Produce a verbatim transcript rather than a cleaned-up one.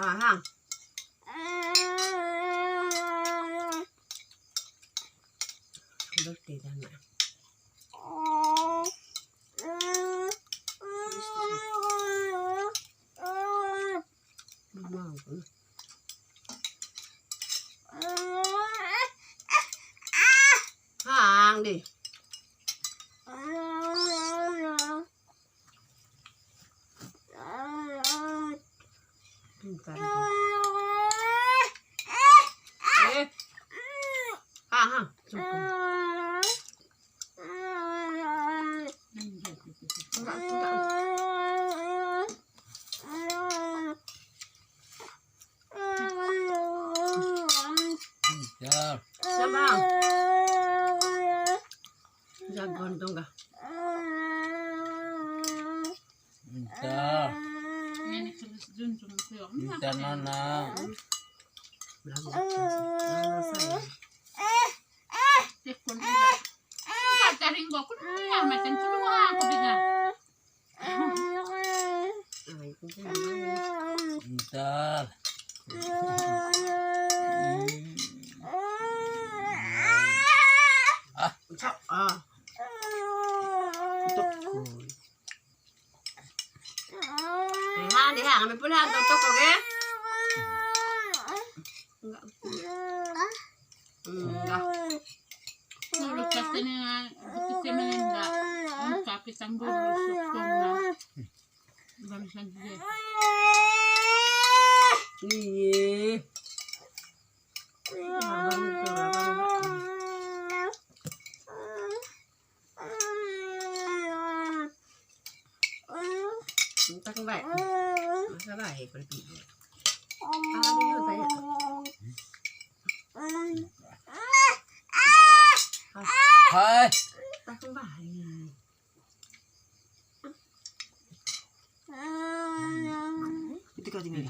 Mahang. Roti dan mak. Mahang. Hang deh. Pintar itu. Eh. Hang, hang. Cukup. Enggak, enggak. Pintar. Siapa? Jagoan tuh enggak? Pintar. Ini terus junjung tuh. Pintar, Nana. Bilang, "Nana, sayang." Tekun juga. Enggak, taring gua, aku udah punya, macam aku doang, aku bilang. Bentar. Ah. Cok, ah. Cok. Eh, ha, deh, ha, ngambil pun, ha, cok, oke? Enggak. Enggak. Mulut katanya betis yang menenda. Tapi tanggul sukun. Barisan dia. Iya. Entah kau baik. Masa baik pergi. Apa dia tanya? Hai. Entah kau baik. Itu kau tinggal.